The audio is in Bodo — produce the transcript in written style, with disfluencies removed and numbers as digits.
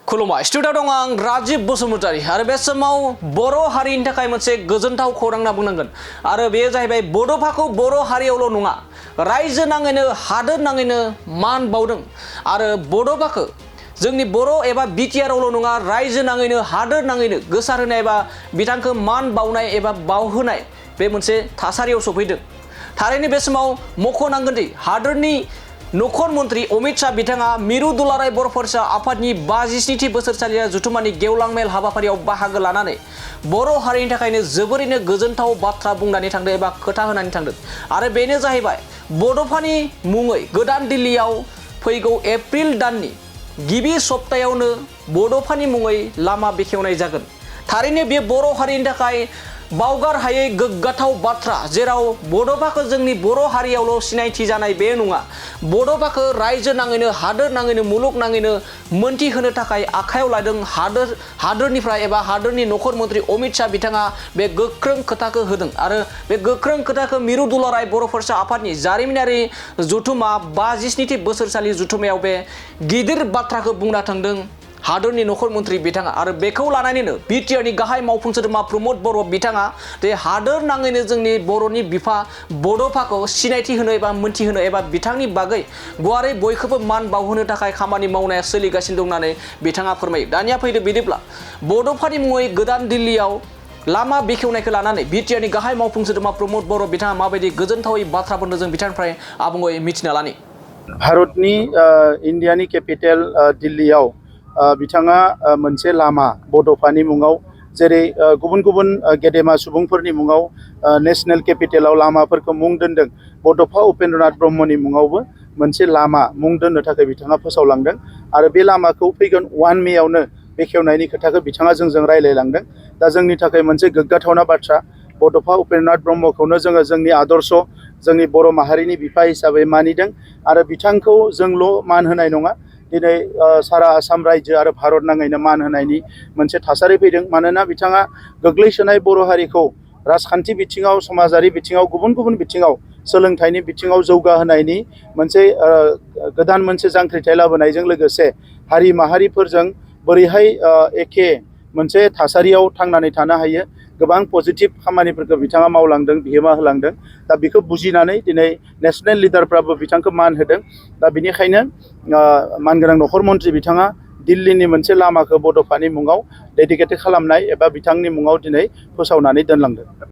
खुलुमबाय स्टुडिअ दं आं राजीव बसुमतारी आरो बे समाव बर' हारिनि थाखाय मोनसे गोजोनथाव खौरां होनना बुंनांगोन आरो बेयो जाहैबाय बड'फाखौ बर' हारियावल' नङा रायजो नाङैनो हादोर नाङैनो मान बावदों आरो बड'फाखौ जोंनि बर' एबा बिटिआरआवल' नङा रायजो नाङैनो हादोर नाङैनो गोसारहोनाय एबा बिथांखौ मान बावनाय एबा बावहोनाय बे मोनसे थासारियाव सफैदों। थारैनो बे समाव मख'नांगोन दि हादोरनि नखर मन्त्रि अमित शाह बिथाङा मिरु दुलाराय बर' फरायसा आफादनि 57थि बोसोरसालिया जथुम्मानि गेवलां मेल हाबाफारियाव बाहागो लानानै बर' हारिनि थाखायनो जोबोरैनो गोजोनथाव बाथ्रा बुंनानै थांदों एबा खोथा होनानै थांदों आरो बेनो जाहैबाय बड'फानि मुङै गोदान दिल्लीयाव फैगौ एप्रिल दाननि गिबि सप्तायावनो बड'फानि मुङै लामा बेखेवनाय जागोन। थारैनो बे बर' हारिनि थाखाय बावगार हायै गोग्गाथाव बाथ्रा जेराव बड'फाखौ जोंनि बर' हारियावल' सिनायथि जानाय बे नङा बड'फाखौ रायजो नाङैनो हादोर नाङैनो मुलुग नाङैनो मोनथिहोनो थाखाय आखायाव लादों हादोरनिफ्राय एबा हादोरनि नखर मन्त्रि अमित शाह बिथाङा बे गोख्रों खोथाखौ होदों आरो बे गोख्रों खोथाखौ मिरु दुलाराय बर' फरायसा आफादनि जारिमिनारि जथुम्मा 57थि बोसोरसालि जथुम्मायाव बे गिदिर बाथ्राखौ बुंना थांदों हादोरनि नखर मन्त्रि बिथाङा आरो बेखौ लानानैनो बिटिआरनि गाहाय मावफुं सोद्रोमा प्रमद बर' बिथाङा जे हादोर नाङैनो जोंनि बर'नि बिफा बड'फाखौ सिनायथि होनो एबा मोनथिहोनो एबा बिथांनि बागै गुवारै बयखौबो मान बावहोनो थाखाय खामानि मावनाया सोलिगासिनो दं होननानै बिथाङा फोरमायो। दानिया फैदो बिदिब्ला बड'फानि मुङै गोदान दिल्लीयाव लामा बेखेवनायखौ लानानै बिटिआरनि गाहाय मावफुं सोद्रोमा प्रमद बर' बिथाङा माबायदि गोजोनथावै बाथ्रा बुंदों जों बिथांनिफ्राय आबुङै मिथिना लानि। भारतनि इन्डियानि केपिटेल दिल्लीयाव बिथाङा मोनसे लामा बड'फानि मुङाव जेरै गुबुन गुबुन गेदेमा सुबुंफोरनि मुङाव नेशनेल केपिटेलाव लामाफोरखौ मुं दोनदों बड'फा उपेन्द्रनाथ ब्रह्मनि मुङावबो मोनसे लामा मुं दोननो थाखाय बिथाङा फोसावलांदों आरो बे लामाखौ फैगोन 1 मेआवनो बेखेवनायनि खोथाखौ बिथाङा जोंजों रायज्लायलांदों। दा जोंनि थाखाय मोनसे गोग्गाथावना बाथ्रा बड'फा उपेन्द्रनाथ ब्रह्मखौनो जोङो जोंनि आदर्श जोंनि बर' माहारिनि बिफा हिसाबै मानिदों आरो बिथांखौ जोंल' मान होनाय नङा दिनै सारा आसाम रायजो आरो भारत नाङैनो मान होनायनि मोनसे थासारि फैदों मानोना बिथाङा गोग्लैसोनाय बर' हारिखौ राजखान्थि बिथिङाव समाजारि बिथिङाव गुबुन गुबुन बिथिङाव सोलोंथाइनि बिथिङाव जौगाहोनायनि मोनसे गोदान मोनसे जांख्रिथाय लाबोनायजों लोगोसे हारि माहारिफोरजों बोरैहाय एखे मोनसे थासारियाव थांनानै थानो हायो गोबां पजिटिभ खामानिफोरखौ बिथाङा मावलांदों बिहोमा होलांदों। दा बेखौ बुजिनानै दिनै नेशनेल लिडारफ्राबो बिथांखौ मान होदों। दा बेनिखायनो मानगोनां नखर मन्त्रि बिथाङा दिल्लीनि मोनसे लामाखौ बड'फानि मुङाव डेडिकेटेड खालामनाय एबा बिथांनि मुङाव दिनै फोसावनानै दोनलांदों।